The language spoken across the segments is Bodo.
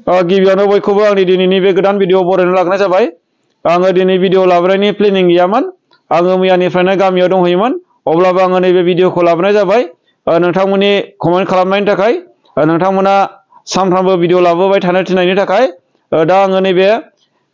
गिबियावनो बयखौबो आंनि दिनैनि बे गोदान भिडिअ बरायनो लाबोनाय जाबाय। आङो दिनै भिडिअ लाबोनायनि प्लेनिं गैयामोन। आङो मैयानिफ्रायनो गामियाव दंहैयोमोन। अब्लाबो आङो नैबे भिडिअखौ लाबोनाय जाबाय नोंथांमोननि कमेन्ट खालामनायनि थाखाय, नोंथांमोना सानफ्रामबो भिडिअ लाबोबाय थानो थिननायनि थाखाय दा आङो नैबे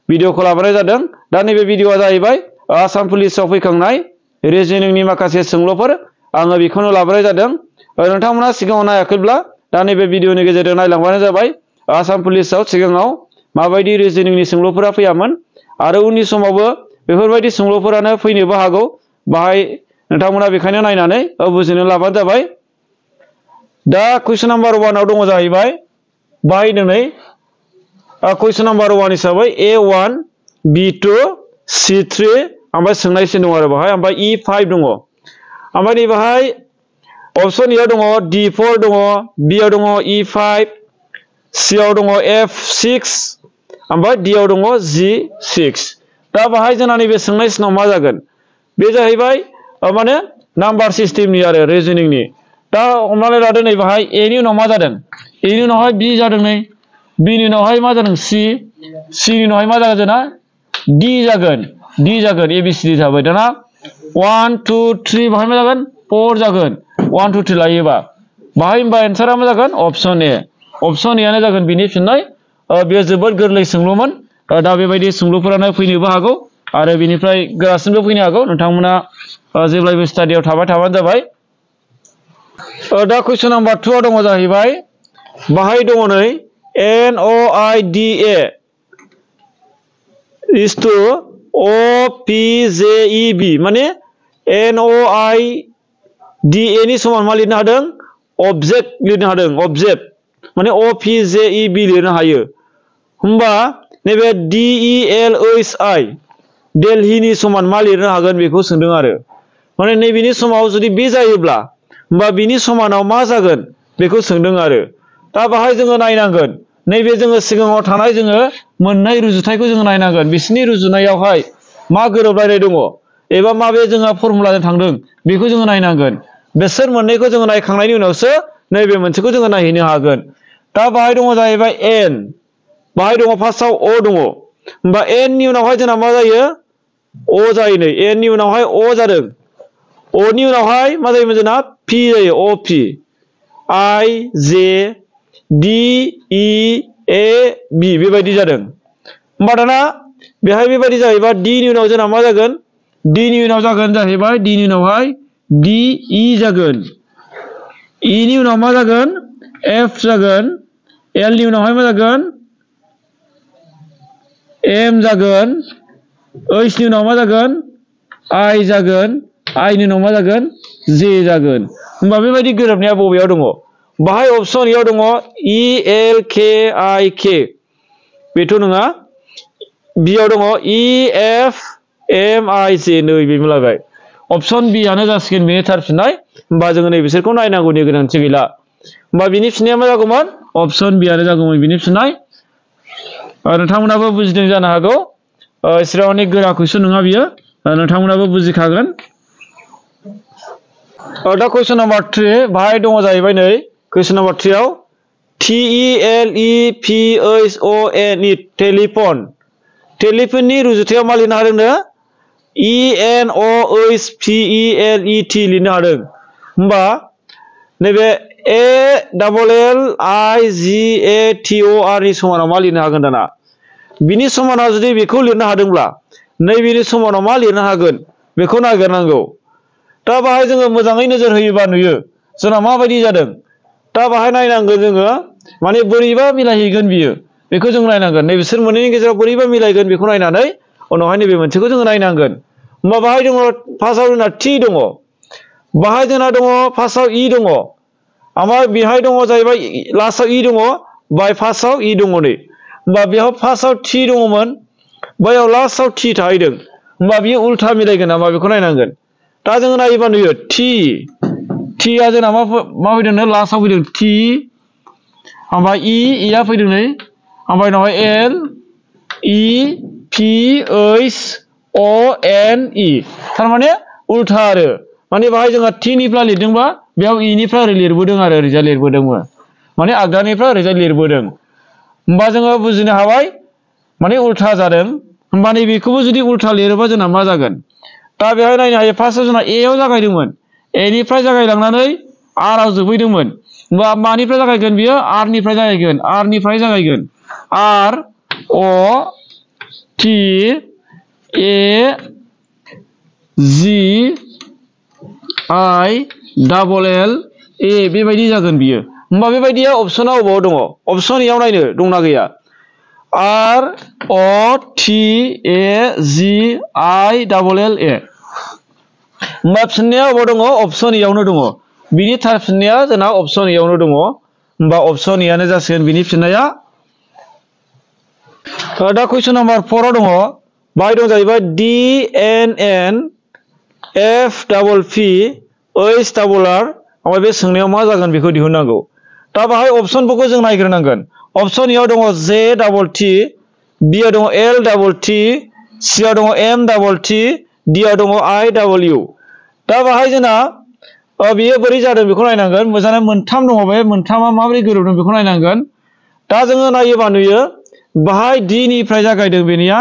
भिडिअखौ लाबोनाय जादों। दा नैबे भिडिअआ जाहैबाय आसाम पुलिसाव फैखांनाय रिजनिंनि माखासे सोंलुफोर, आङो बेखौनो लाबोनाय जादों। नोंथांमोना सिगाङाव नायाखैब्ला दा नैबे भिडिअनि गेजेरजों नायलांबानो जाबाय। आसाम पुलिसाव सिगाङाव माबायदि रिजनिंनि सोंलुफोरा फैयामोन आरो उननि समावबो बेफोरबायदि सोंलुफोरानो फैनोबो हागौ। बाहाय नोंथांमोना बेखायनो नायनानै बुजिनो लाबानो जाबाय। दा कुइसन नाम्बार 1आव दङ जाहैबाय, बाहाय दिनै कुइसन नाम्बार 1 हिसाबै A1 B2 C3 ओमफ्राय सोंनायसिन दङ आरो बाहाय, ओमफ्राय E5 दङ। ओमफ्राय नै बाहाय अप्सन एआव दङ D4 दङ, बिआव दङ E5, सिआव दङ F6, ओमफ्राय डिआव दङ G6। दा बाहाय जोंना नैबे सोंनायसिनाव मा जागोन? बे जाहैबाय माने नाम्बार सिस्टेमनि आरो रिजनिंनि। दा हमनानै लादो नै बाहाय एनि उनाव मा जादों? एनि उनावहाय बि जादों, नै बिनि उनावहाय मा जादों? सिनि उनावहाय मा जागोन जोंना? डि जागोन, ABCD जाबाय। दाना 1 2 3 बाहाय मा जागोन? 4 जागोन 1 2 3 लायोबा। बाहाय होमबा एन्सारा मा जागोन? Option A. अप्सन एआनो जागोन बिनि फिननाय। बेयो जोबोद गोरलै सोंलुमोन। दा बेबायदि सोंलुफोरानो फैनोबो हागौ आरो बेनिफ्राय गोरासिनबो फैनो हागौ। नोंथांमोना जेब्लायबो स्टाडियाव थाबाय थाबानो जाबाय। दा कुइसन नाम्बार 2आव दङ जाहैबाय, बाहाय दङ नै NOIDA is to OPJEB, माने NOIDA नि समान मा लिरनो हादों? अबजेक्ट लिरनो हादों। अबजेक्ट माने OPJEB लिरनो हायो। होमबा नैबे DELHI दिल्लीनि समान मा लिरनो हागोन बेखौ सोंदों आरो। माने नैबेनि समाव जुदि बे जायोब्ला होमबा बिनि समानाव मा जागोन बेखौ सोंदों आरो। दा बाहाय जोङो नायनांगोन, नैबे जोङो सिगाङाव थानाय जोङो मोननै रुजुथायखौ जोङो नायनांगोन। बिसोरनि रुजुनायावहाय मा गोरोबलायनाय दङ एबा माबे जोंहा फर्मुलाजों थांदों बेखौ जोङो नायनांगोन। बिसोर मोननैखौ जोङो नायखांनायनि उनावसो नैबे मोनसेखौ जोङो नायहैनो हागोन। दा बाहाय दङ जाहैबाय N, बाहाय दङ फार्स्टआव O दङ। होमबा N नि उनावहाय जोंना मा जायो? O जायो। नै N नि उनावहाय O जादों। O नि उनावहाय मा जायोमोन जोंना? P जायो, OP। I J D E A B बेबायदि जादों। होमबा दाना बेहाय बेबायदि जाहैबा D नि उनाव जोंना मा जागोन? D नि उनाव जागोन जाहैबाय, D नि उनावहाय DE जागोन। E नि उनाव मा जागोन? F जागोन। L नि उनावहाय मा जागोन? M जागोन। H नि उनाव मा जागोन? I जागोन। I नि उनाव मा जागोन? J जागोन। होमबा बेबायदि गोरोबनाया बबेयाव दङ? बाहाय अप्सन एआव दङ ELKIK, बेथ' नङा। बिआव दङ EFMIJ, नै बे मिलायबाय। अप्सन बि आनो जासिगोन बेनि थार फिननाय। होमबा जोङो नै बिसोरखौ नायनांगौनि गोनांथि गैला। होमबा बिनि फिननाया मा जागौमोन? अप्सन बि आनो जागौमोन बिनि फिननाय। नोंथांमोनाबो बुजिदों जानो हागौ। एसेबां माने गोरा कुइसन नङा बियो, नोंथांमोनाबो बुजिखागोन। दा कुइसन नाम्बार 3 बाहाय दङ जाहैबाय, नै कुइसन नाम्बार 3आव TELEPHONE, टेलिफन। टेलिफननि रुजुथायाव मा लिरनो हादोंनो? ENOHPELET लिरनो हादों। होमबा नैबे ALLIGATOR नि समानाव मा लिरनो हागोन दाना? बिनि समानाव जुदि बेखौ लिरनो हादोंब्ला नैबेनि समानाव मा लिरनो हागोन बेखौ नागिरनांगौ। दा बाहाय जोङो मोजाङै नोजोर होयोबा नुयो जोंना माबायदि जादों। दा बाहाय नायनांगोन जोङो, माने बोरैबा मिलायहैगोन बियो बेखौ जों नायनांगोन। नै बिसोर मोननैनि गेजेराव बोरैबा मिलायगोन बेखौ नायनानै उनावहाय नैबे मोनसेखौ जोङो नायनांगोन। होमबा बाहाय दङ फार्स्टआव जोंना T दङ, बाहाय जोंना दङ फार्स्टआव E दङ, ओमफ्राय बेहाय दङ जाहैबाय लास्टआव E दङ, बाय फार्स्टआव E दङ। नै होमबा बेयाव फार्स्टआव T दङमोन, बैयाव लास्टआव T थाहैदों। होमबा बियो उल्था मिलायगोन नामा बेखौ नायनांगोन। दा जोङो नायोबा नुयो Tआ जोंना मा फैदों? लास्टआव फैदों T, ओमफ्राय Eआ फैदों नै, ओमफ्राय उनावहाय L E P H O N E, थारमाने उल्था आरो। माने बाहाय जोंहा T निफ्राय लिरदोंबा बेयाव E निफ्राय ओरै लिरबोदों आरो ओरैजाय लिरबोदोंमोन, माने आगदानिफ्राय ओरैजाय लिरबोदों। होमबा जोङो बुजिनो हाबाय माने उल्था जादों होमबा नैबेखौबो जुदि उल्था लिरोबा जोंना मा जागोन दा बेहाय नायनो हायो फार्स्टआव जोंना ए आव जागायदोंमोन ए निफ्राय जागायलांनानै आर आव जोबहैदोंमोन होमबा मानिफ्राय जागायगोन बियो आर निफ्राय जागायगोन are a T A G I double L A बेबायदि जागोन बियो होमबा बेबायदिया अपसना अबाव दङ अपसन एयाव नायनो दंना गैया are a T A G I double L A होमबा फिननाया अबाव दङ अपसन एयावनो दङ बिनि थार फिननाया जोंना अपसन एयावनो दङ होमबा अपसन एयानो जासिगोन बिनि फिननाया दा कुइसन नाम्बार 4 आव दङ बाहाय दं जाहैबाय D N N F double P O S double R ओमफ्राय बे सोंनायाव मा जागोन बेखौ दिहुननांगौ दा बाहाय अपसनफोरखौ जों नायग्रोनांगोन अपसन एयाव दङ जे डाबल टि बि आव दङ एल डाबल टि सि आव दङ एम डाबल टि डि आव दङ आइ डाबल इउ दा बाहाय जोंना बियो बोरै जादों बेखौ नायनांगोन मोजाङै मोनथाम दङ बे मोनथामा माबोरै गोरोबदों बेखौ नायनांगोन दा जोङो नायोबा नुयो बाहाय डि निफ्राय जागायदों बेनिया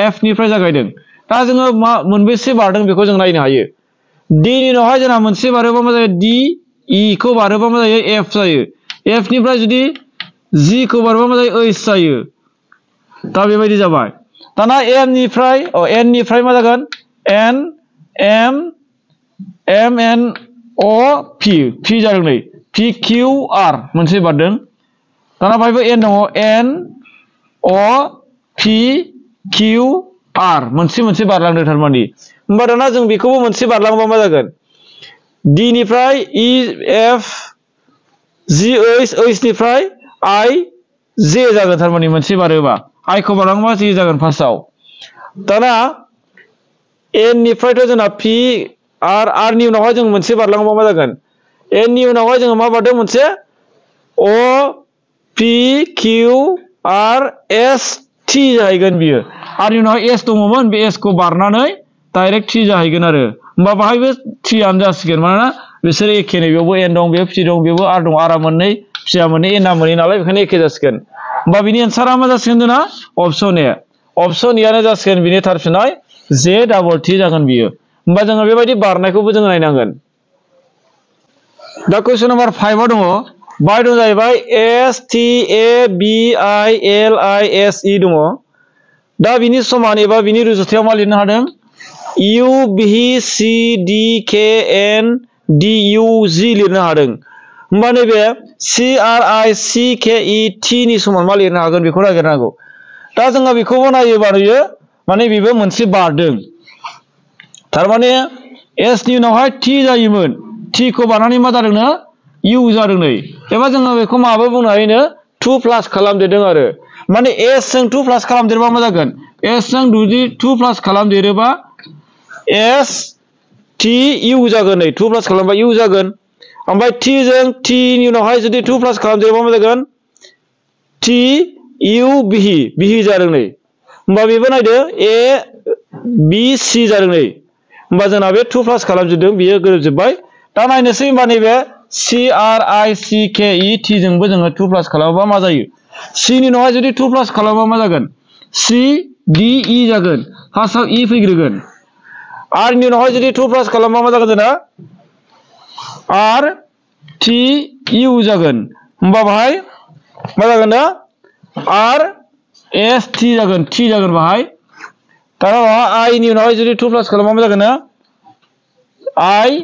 एफ निफ्राय जागायदों दा जोङो मोनबेसे बारदों बेखौ जों नायनो हायो डि नि उनावहाय जोंना मोनसे बारोबा मा जायो डि इ खौ बारोबा मा जायो एफ जायो एफ निफ्राय जुदि जि खौ बारोबा मा जायो ओइस जायो दा बेबायदि जाबाय दाना एन निफ्राय मा जागोन एन एम एम एन अ पि जादों नै पि किउ आर मोनसे बारदों दाना बाहायबो एन दङ एन अ पि किउ आर मोनसे बारलांदों थारमाने होमबा दाना जों बेखौबो मोनसे बारलांबा मा जागोन डि निफ्राय इ एफ जि ओइस निफ्राय आइ जे जागोन थारमाने मोनसे बारोबा आइ खौ बारलांबा जे जागोन फार्स्टआव दाना एन निफ्रायथ' जोंना पि आर नि उनावहाय जों मोनसे बारलांबा मा जागोन एन नि उनावहाय जोङो मा बारदों मोनसे O P Q R S T जाहैगोन बियो आर नि उनावहाय एस दङमोन बे एस खौ बारनानै डाइरेक्ट टि जाहैगोन आरो होमबा बाहायबो टिआनो जासिगोन मानोना बिसोर एखे नै बेयावबो एन दं बेयाव पि दं बेयावबो आर दं आरआ मोननै पिआ मोननै एनआ मोननै नालाय बेखायनो एखे जासिगोन होमबा बिनि एन्सारा मा जासिगोन जोंना अपसन एआनो जासिगोन बिनि थार फिननाय जे डाबल टि जागोन बियो होमबा जोङो बेबायदि बारनायखौबो जोङो नायनांगोन दा कुइसन नाम्बार 5 आव दङ बाहाय दं जाहैबाय S T A B I L I S E दङ दा बिनि समान एबा बिनि रुजुथायाव मा लिरनो हादों इउ भि सि डि के एन डि इउ जि लिरनो हादों होमबा नैबे C R I C K E T नि समान मा लिरनो हागोन बेखौ नागिरनांगौ दा जोङो बेखौबो नायोबा नुयो माने बेबो मोनसे बारदों थारमाने एस नि उनावहाय टि जायोमोन टि खौ बारनानै मा जादोंनो इउ जादों नै एबा जोङो बेखौ माबो बुंनो हायोनो 2 प्लास खालामदेरदों आरो माने एस जों 2 प्लास खालामदेरबा मा जागोन एस जों जुदि 2 प्लास खालामदेरोबा एस टि इउ जागोन नै 2 प्लास खालामबा इउ जागोन ओमफ्राय टि जों टि नि उनावहाय जुदि 2 प्लास खालामदेरबा मा जागोन टि इउ बिहि जादों नै होमबा बेबो नायदो ए बि सि जादों नै होमबा जोंना बे 2 प्लास खालामजोबदों बियो गोरोबजोब्बाय दा नायनोसै होमबा नैबे C R I C K E T जोंबो जोङो 2 प्लास खालामोबा मा जायो सि नि उनावहाय जुदि 2 प्लास खालामोबा मा जागोन सि डि इ जागोन फार्स्टआव इ फैग्रोगोन आर नि उनावहाय जुदि 2 प्लास खालामबा मा जागोन जोंना आर टि इउ जागोन होमबा बाहाय मा जागोन ना आर एस टि जागोन बाहाय दाना आइ नि उनावहाय जुदि 2 प्लास खालामबा मा जागोन ना आइ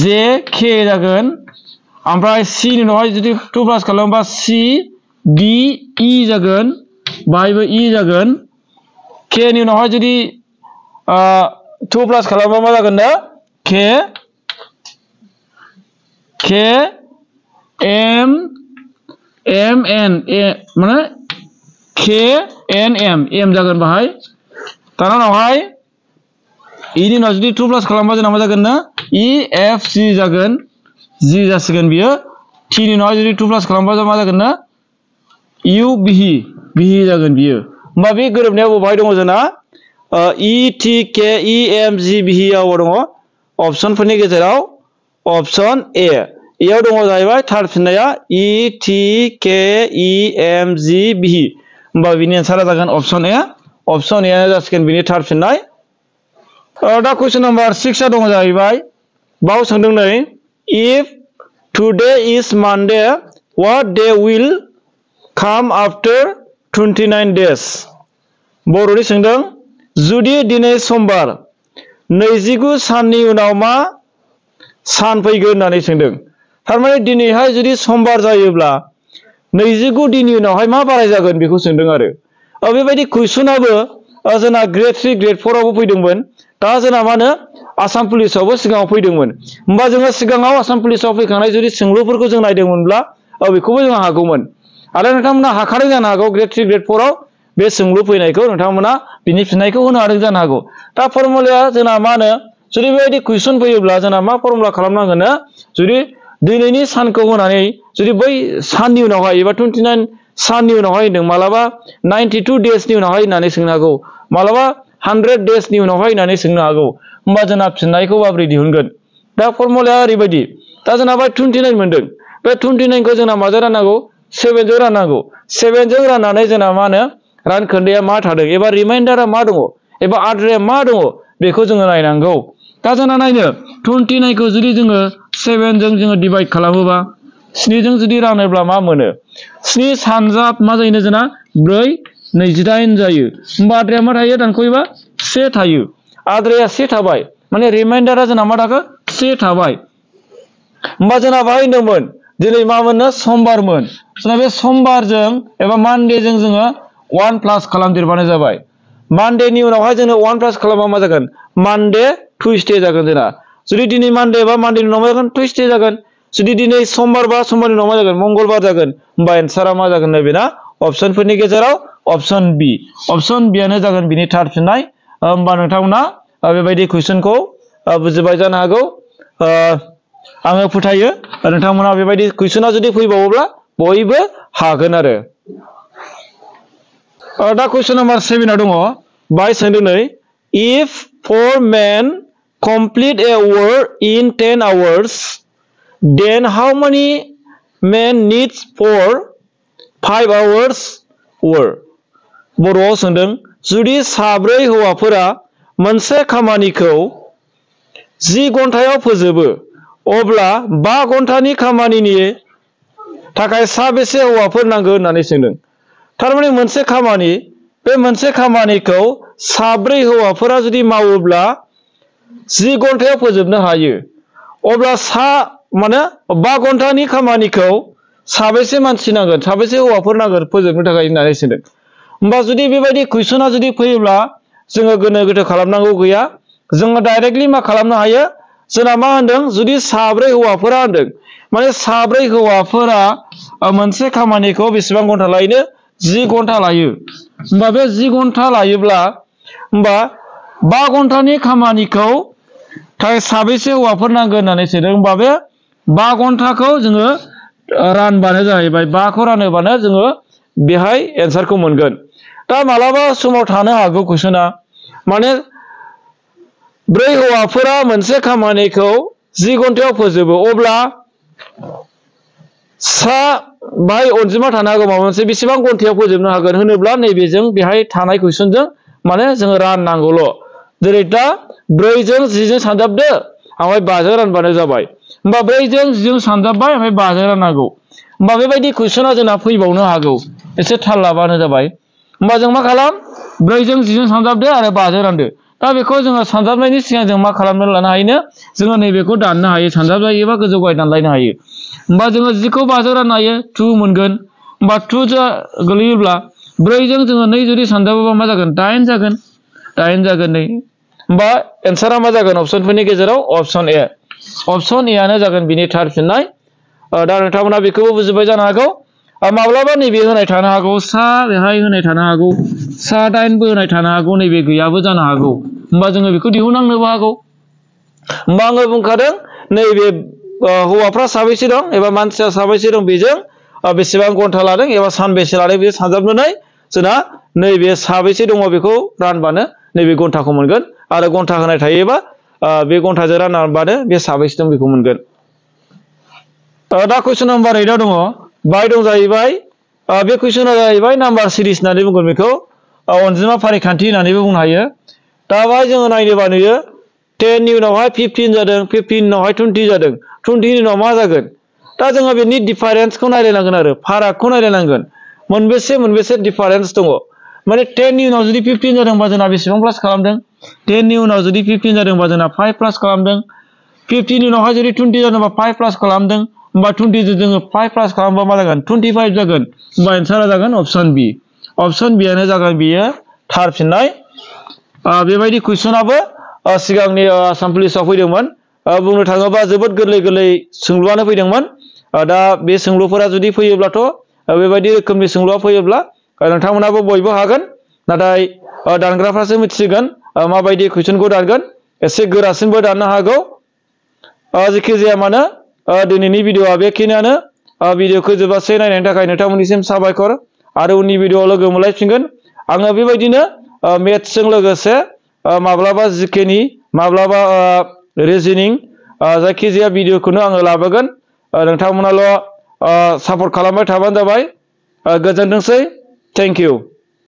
जे के जागोन ओमफ्राय सि नि उनावहाय जुदि 2 प्लास खालामोबा सि डि इ जागोन बाहायबो इ जागोन के नि उनावहाय जुदि 2 प्लास खालामोबा मा जागोन ना के एम एन ए माने के एन एम जागोन बाहाय दाना उनावहाय इ नि उनाव जुदि 2 प्लास खालामबा जोंना मा जागोन ना इ एफ जि जागोन जि जासिगोन बियो टि नि उनावहाय जुदि 2 प्लास खालामबा मा जागोन ना इउ बिहि जागोन बियो होमबा बे गोरोबनायाव बबेहाय दङ जोंना इ टि के इ एम जि बिहिआव दङ अपसनफोरनि गेजेराव अपसन ए इयाव दङ जाहैबाय थार फिननाया ETKEMGB होमबा बिनि आन्सारा जागोन ऑप्शन ए। ऑप्शन ए जासिगोन बिनि थार फिननाय। दा क्वेश्चन नम्बर 6 आ दङ जाहैबाय बाव सोंदों नै if today is Monday what day will come after 29 days बर'नि सोंदों जुदि दिनै समबार 29 साननि उनाव मा सान फैगोन होननानै सोंदों। थारमाने दिनैहाय जुदि समबार जायोब्ला 29 दिननि उनावहाय मा बाराय जागोन बेखौ सोंदों आरो बेबायदि कुइसनाबो जोंना ग्रेड 3 ग्रेड 4 आवबो फैदोंमोन। दा जोंना मा होनो आसाम पुलिसावबो सिगाङाव फैदोंमोन। होमबा जोङो सिगाङाव आसाम पुलिसाव फैखांनाय जुदि सोंलुफोरखौ जों नायदोंमोनब्ला बेखौबो जों हागौमोन आरो नोंथांमोना हाखादों जानो हागौ ग्रेड 3 ग्रेड 4 आव बे सोंलु फैनायखौ नोंथांमोना बिनि फिननायखौ होनो हादों जानो हागौ। दा फर्मुलाया जोंना मा होनो जुदि बेबायदि कुइसन फैयोब्ला जोंना मा फर्मुला खालामनांगोन जुदि दिनैनि सानखौ होनानै जुदि बै साननि उनावहाय एबा 29 साननि उनावहाय होनदों मालाबा 92 डेजनि उनावहाय होननानै सोंनो हागौ मालाबा 100 डेजनि उनावहाय होननानै सोंनो हागौ। होमबा जोंना फिननायखौ माबोरै दिहुनगोन दा फर्मुलाया ओरैबायदि दा जोंना बे 29 मोनदों बे 29 खौ जोंना माजों राननांगौ 7 जों राननांगौ 7 जों राननानै जोंना मा होनो रानखोन्दाया मा थादों एबा रिमाइन्डारा मा दङ एबा आद्राया मा दङ बेखौ जोङो नायनांगौ। दा जोंना नायनो 29 खौ जुदि जोङो 7 जों जोङो डिवाइड खालामोबा 7 जों जुदि रानोब्ला मा मोनो 7 सानजाब मा जायो जोंना 4 28 जायो। होमबा आद्राया मा थायो दानख'योबा 1 थायो आद्राया 1 थाबाय माने रिमाइन्डारा जोंना मा थाखो 1 थाबाय। होमबा जोंना बाहाय होनदोंमोन दिनै मा मोनो समबारमोन जोंना बे समबारजों एबा मानडेजों जोङो 1 प्लास खालामदेरबानो जाबाय। मानडेनि उनावहाय जोङो 1 प्लास खालामबा मा जागोन मानडे टुइसडे जागोन जोंना जुदि दिनै मानडे बा मानडेनि उनाव मा जागोन टुइसडे जागोन जुदि दिनै समबार बा समबारनि उनाव मा जागोन मंगलबार जागोन। होमबा एन्सारा मा जागोन नैबेना अपसनफोरनि गेजेराव अपसन बि। अपसन बियानो जागोन बिनि थार फिननाय। होमबा नोंथांमोना बेबायदि कुइसनखौ बुजिबाय जानो हागौ। आङो फोथायो नोंथांमोना बेबायदि कुइसना जुदि फैबावोब्ला बयबो हागोन आरो। दा कुइसन नम्बर 7 आव दङ बाय सोंदों नै if 4 men complete a work in 10 hours then how many men needs for 5 hours work बर'आव सोंदों जुदि 4 हौवाफोरा मोनसे खामानिखौ 10 घन्टायाव फोजोबो अब्ला 5 घन्टानि खामानिनि थाखाय साबेसे हौवाफोर नांगौ होननानै सोंदों। थारमाने मोनसे खामानि बे मोनसे खामानिखौ 4 हौवाफोरा जुदि मावोब्ला 10 घन्टायाव फोजोबनो हायो अब्ला माने 5 घन्टानि खामानिखौ साबेसे मानसि नांगोन साबेसे हौवाफोर नांगोन फोजोबनो थाखाय होननानै सोंदों। होमबा जुदि बेबायदि कुइसना जुदि फैयोब्ला जोङो गोनो गोथो खालामनांगौ गैया जोङो डाइरेक्टलि मा खालामनो हायो जोंना मा होनदों जुदि 4 हौवाफोरा होनदों माने 4 हौवाफोरा मोनसे खामानिखौ बेसेबां घन्टा लायो 10 घन्टा लायो। होमबा बे 10 घन्टा लायोब्ला होमबा 5 घन्टानि खामानिखौ थाखाय साबेसे हौवाफोर नांगोन होननानै सोंदों। होमबा बे 5 घन्टाखौ जोङो रानबानो जाहैबाय 5 खौ रानोबानो जोङो बेहाय एन्सारखौ मोनगोन। दा मालाबा समाव थानो हागौ कुइसना माने 4 हौवाफोरा मोनसे खामानिखौ 10 घन्टायाव फोजोबो अब्ला बाहाय अनजिमा थानो हागौ माबा मोनसे बेसेबां घन्टायाव फोजोबनो हागोन होनोब्ला नैबेजों बेहाय थानाय कुइसनजों माने जोङो राननांगौल' जेरै दा 4 जों 10 जों सानजाबदो ओमफ्राय 5 जों रानबानो जाबाय। होमबा 4 जों 10 जों सानजाबबाय ओमफ्राय 5 जों राननांगौ। होमबा बेबायदि कुइसना जोंना फैबावनो हागौ एसे थाल लाबानो जाबाय। होमबा जों मा खालाम 4 जों 10 जों सानजाबदो आरो 5 जों रानदो। दा बेखौ जोङो सानजाबनायनि सिगां जों मा खालामनानै लानो हायोनो जोङो नैबेखौ दाननो हायो सानजाबलायोबा गोजौ गाहाय दानलायनो हायो। होमबा जोङो 10 खौ 5 जों राननो हायो 2 मोनगोन। होमबा 2 जों गोलैयोब्ला 4 जों जोङो 2 जुदि सानजाबोबा मा जागोन 8 जागोन 8 जागोन 2। होमबा एन्सारा मा जागोन अपसनफोरनि गेजेराव अपसन ए। अपसन ए आनो जागोन बिनि थार फिननाय। दा नोंथांमोना बेखौबो बुजिबाय जानो हागौ। माब्लाबा नैबे होनाय थानो हागौ बेहाय होनाय थानो हागौ 8 बो होनाय थानो हागौ नैबे गैयाबो जानो हागौ। होमबा जोङो बेखौ दिहुननांनोबो हागौ। होमबा आङो बुंखादों नैबे हौवाफ्रा साबैसे दं एबा मानसिया साबैसे दं बेजों बेसेबां घन्टा लादों एबा सानबेसे लादों बे सानजाबनानै जोंना नैबे साबैसे दङ बेखौ रानबानो नैबे घन्टाखौ मोनगोन आरो घन्टा होनाय थायोबा बे घन्टाजों रानबानो बे साबैसे दं बेखौ मोनगोन। दा कुइसन नाम्बार 8 दङ बाय दं जाहैबाय बे कुइसना जाहैबाय नाम्बार सिरिज होननानै बुंगोन बेखौ अनजिमा फारिखान्थि होननानैबो बुंनो हायो दा बाहाय जोङो नायनोबा नुयो 10 नि उनावहाय 15 जादों 15 उनावहाय 20 जादों 20 नि उनाव मा जागोन दा जोङो बेनि डिफारेन्सखौ नायलायनांगोन आरो फारागखौ नायलायनांगोन मोनबेसे डिफारेन्स दङ माने 10 नि उनाव जुदि 15 जादोंबा जोंना बेसेबां प्लास खालामदों 10 नि उनाव जुदि 15 जादोंबा जोंना 5 प्लास खालामदों 15 नि उनावहाय जुदि 20 जादोंबा 5 प्लास खालामदों होमबा 20 जों जोङो 5 प्लास खालामबा मा जागोन 25 जागोन होमबा एन्सारा जागोन अप्शन बी आनो जागोन बियो थार फिननाय बेबायदि कुइसनाबो सिगांनि आसाम पुलिसाव फैदोंमोन बुंनो थाङोबा जोबोद गोरलै सोंलुआनो फैदोंमोन दा बे सोंलुफोरा जुदि फैयोब्लाथ' बेबायदि रोखोमनि सोंलुआ फैयोब्ला नोंथांमोनाबो बयबो हागोन नाथाय दानग्राफ्रासो मिथिसिगोन माबायदि कुइसनखौ दानगोन एसे गोरासिनबो दाननो हागौ जेखि जाया मानो दिनैनि भिडिअआ बेखिनियानो भिडिअखौ जोबजासे नायनायनि थाखाय नोंथांमोननिसिम साबायखर आरो उननि भिडिअआव लोगो मोनलायफिनगोन आङो बेबायदिनो मेथ्सजों लोगोसे माब्लाबा जिकेनि माब्लाबा रिजनिं जायखिजाया भिडिअखौनो आङो लाबोगोन नोंथांमोनाल' सापर्ट खालामबाय थाबानो जाबाय गोजोनथोंसै थेंक इउ